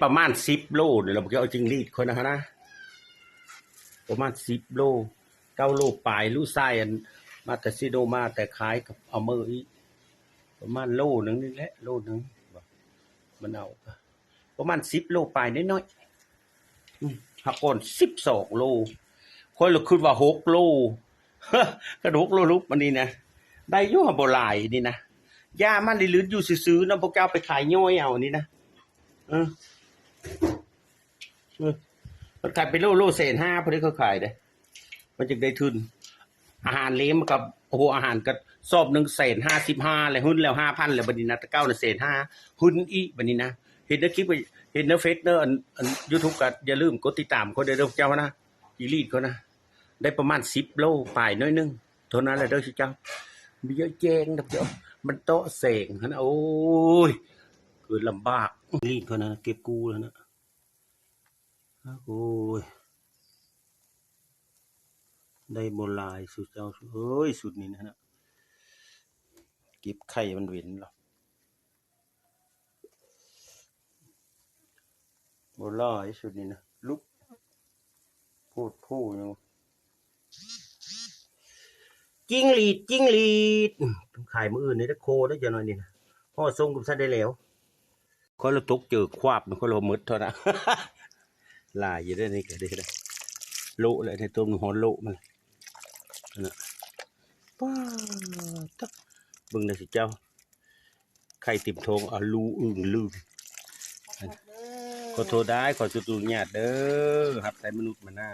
ປະມານສິບໂລນີ້ລະ ບໍ່ເອົາຈິງຫຼີດຂ້ອຍນະຫັ້ນນະ ປະມານສິບໂລ ເກົ້າໂລປາຍ. ລູກຊາຍອັນມາແຕ່ເຊໂນ ມາແຕ່ຂາຍກັບອາເມີອີກ ປະມານໂລໜຶ່ງນີ້ແຫຼະ ໂລໜຶ່ງ ມັນເອົາປະມານສິບໂລປາຍນ້ອຍໆ ອືມ ຫາກກ່ອນສິບສອງໂລ ຂ້ອຍລະຄິດວ່າຫົກໂລ ຄັນຫົກໂລຫຼຸບອັນນີ້ນະ ໄດ້ຢູ່ ບໍ່ຫຼາຍນີ້ນະ ຢ່າມັນໄດ້ລຶດຢູ່ຊື່ໆນຳ ພວກເຈົ້າໄປຂາຍຍ່ອຍເອົານີ້ນະ ເອີ ເອີ ມັນຂາຍເປັນໂລ ໂລແສນຫ້າ ພໍດີເຂົາຂາຍເດ້ ມັນຈຶ່ງໄດ້ທຶນ. ອາຫານເລມັນກໍ ໂອ້ໂຫ ອາຫານກໍສອບໜຶ່ງແສນຫ້າສິບຫ້າແລ້ວ ຮຸນແລ້ວຫ້າພັນແລ້ວ ບັດນີ້ນະ ແຕ່ເກົ່ານະແສນຫ້າ ຮຸນອີກບັດນີ້ນະ. ເຫັນໃນຄລິບ ເຫັນໃນເຟສເດີ ອັນ ອັນຢູທູບ ກໍຢ່າລືມກົດຕິດຕາມຂ້ອຍເດີ ເຈົ້ານະ ອີລີດຂ້ອຍນະ ໄດ້ປະມານສິບໂລປາຍໜ້ອຍໜຶ່ງເທົ່ານັ້ນແຫຼະເດີ ເຈົ້າ ມີເຍາະແຍະແຍງ ມັນເຕາະແສງຫັ້ນນະ ໂອ້ຍ ເກີດລຳບາກ ອີລີດຂ້ອຍນະ ເກັບກູ້ແລ້ວນະ. ໂອ້ຍ ໄດ້ບໍ່ຫຼາຍຊຸດເຈົ້າເອີຍ ຊຸດນີ້ນະ ເກັບໄຂ່ມັນເວັນລະ ບໍ່ຫຼາຍຊຸດນີ້ນະ ລຸກໂພດໂພຫຍັງ ຈິງຫຼີດ ຈິງຫຼີດ ຂາຍມື້ອື່ນນີ້ເດີ ໂຄເດີ ຈັກໜ້ອຍນີ້ນະ ຫໍ່ສົ່ງກໍບໍ່ທັນໄດ້ແລ້ວ. ຂ້ອຍລະຕົກເຈີຄວາບ ຂ້ອຍລະໝົດເທົ່ານັ້ນ ຫຼາຍຢູ່ເດ້ ນີ້ກໍເດ້ ໂລະແລ້ວ ໃນຕົ້ນຮອດໂລະມັນ ນັ້ນນະ ປ້າດ ເບິ່ງເດີຊິເຈົ້າ ໄຂ່ເຕັມທ້ອງ ອາ ລູອຶ່ງລືມ ຂໍໂທດໄດ້ ຂໍສຸດອະນຸຍາດເດີ ຮັບໃຊ້ມະນຸດມະນາ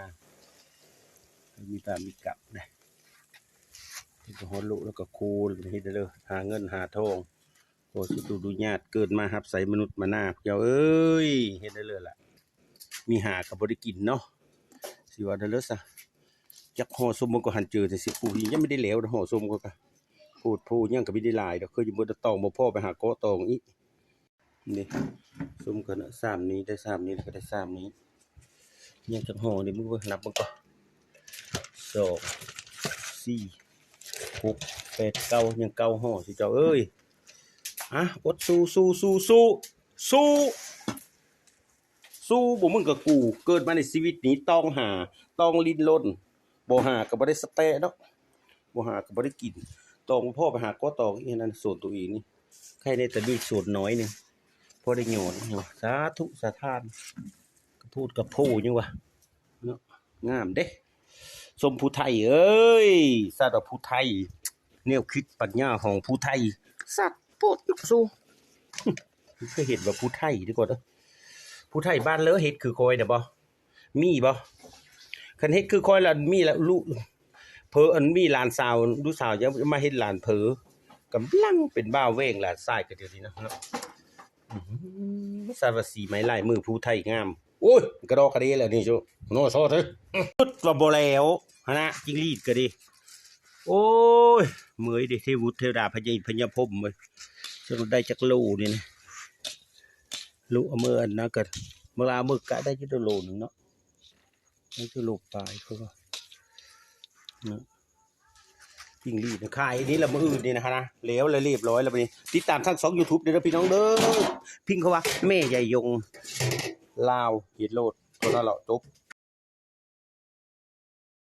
ມີຕາມີກັບເດ້ ເຮັດຮອດໂລະ ແລ້ວກໍໂຄ ເຮັດເດີ ຫາເງິນຫາທອງ ຂໍສຸດອະນຸຍາດ ເກີດມາຮັບໃຊ້ມະນຸດມະນາ ເຈົ້າເອີຍ ເຮັດໄດ້ເລີຍລະ ມີຫາກໍບໍ່ໄດ້ກິນເນາະ ຊິວ່າໄດ້ເລີຍຊະ ຈັກຫໍ່ສົມມັນກໍຫັນເຈີແຕ່ສິບຜູ້ ຍັງບໍ່ໄດ້ແລ້ວຫໍ່ສົມກໍ ໂພດໂພຫຍັງກໍບໍ່ໄດ້ຫຼາຍດອກ ຄືຊິໝົດຕອງ ບໍ່ພໍໄປຫາເກາະຕອງອີກ ນີ້ ສົມກັນນະ ສາມນີ້ ໄດ້ສາມນີ້ ແລ້ວກໍໄດ້ສາມນີ້ ຍັງຈັກຫໍ່ນີ້ ມຶງເບິ່ງ ນັບເບິ່ງກ່ອນ ສອງ ສີ່ ຫົກ ແປດ ເກົ້າ ຍັງເກົ້າຫໍ່ຊິເຈົ້າເອີຍ ອາ ອົດສູ້ ສູ້ ສູ້ ສູ້ ສູ້ ສູ້ ບໍ່ມຶງກັບກູ ເກີດມາໃນຊີວິດນີ້ຕ້ອງຫາ ຕ້ອງດີ້ນລົນ ບໍ່ຫາກໍບໍ່ໄດ້ສະແປະເນາະ ບໍ່ຫາກໍບໍ່ໄດ້ກິນ ຕ້ອງພໍໄປຫາກໍຕ້ອງອີກ ອັນນັ້ນສວນໂຕເອງນີ້ ໃຄແນ່ແຕ່ມີສວນນ້ອຍໜຶ່ງ ພໍໄດ້ຫຍ້ອນ ສາທຸສາທານ ກະໂພດກະໂພຫຍັງວະ ເນາະ ງາມເດ້ ສົມຜູ້ໄທເອີຍ ສັດວ່າຜູ້ໄທ ແນວຄິດປັນຍາຂອງຜູ້ໄທ ສັດໂພດ ສູ ເຄີຍເຫັນວ່າຜູ້ໄທ ເດີກ່ອນເດີ ຜູ້ໄທບ້ານເລີເຮັດຄືຂ້ອຍນະບໍ່ ມີບໍ່ ຄັນເຮັດຄືຂ້ອຍລະມີລະ ລູກເຜີ ອັນມີຫຼານສາວ ລູກສາວຈະມາເຮັດຫຼານເຜີ ກຳລັງເປັນບ່າວແຫວ່ງຫຼານຊາຍກໍດຽວນີ້ນະ ອືມ ສັດວ່າສີໄມ້ລາຍມືຜູ້ໄທງາມ ໂອ້ຍ ກະດອກກະເດແລ້ວນີ້ ໂຊ ໂນ ໂຊເທີ ຄິດວ່າບໍ່ແລ້ວຫັ້ນນະ ຈິງຫຼີດກໍດີ ໂອ້ຍ ເມື່ອຍເດ້ ເທວະເທວດາ ພະຍາອິນພະຍາພົມເວີຍ ຈັກໄດ້ຈັກໂລນີ້ນະ ໂລ ເອົາເມືອອັນນັ້ນກໍ ເວລາເມືອກະໄດ້ຢູ່ໂລໜຶ່ງເນາະ ໄດ້ຢູ່ໂລປາຍ ຄືວ່າ ນະ ຈິງຫຼີດນະ ຂາຍນີ້ລະ ມື້ອື່ນນີ້ນະ ນະ ແລ້ວລະ ລຽບຮ້ອຍລະ ບັດນີ້ ຕິດຕາມທາງຊ່ອງຢູທູບເດີພີ່ນ້ອງເດີ ພິມຄຳວ່າ ແມ່ໃຫຍ່ຍົງ ລາວ ເຮັດໂລດ ເທົ່ານັ້ນລະ ຈົບ.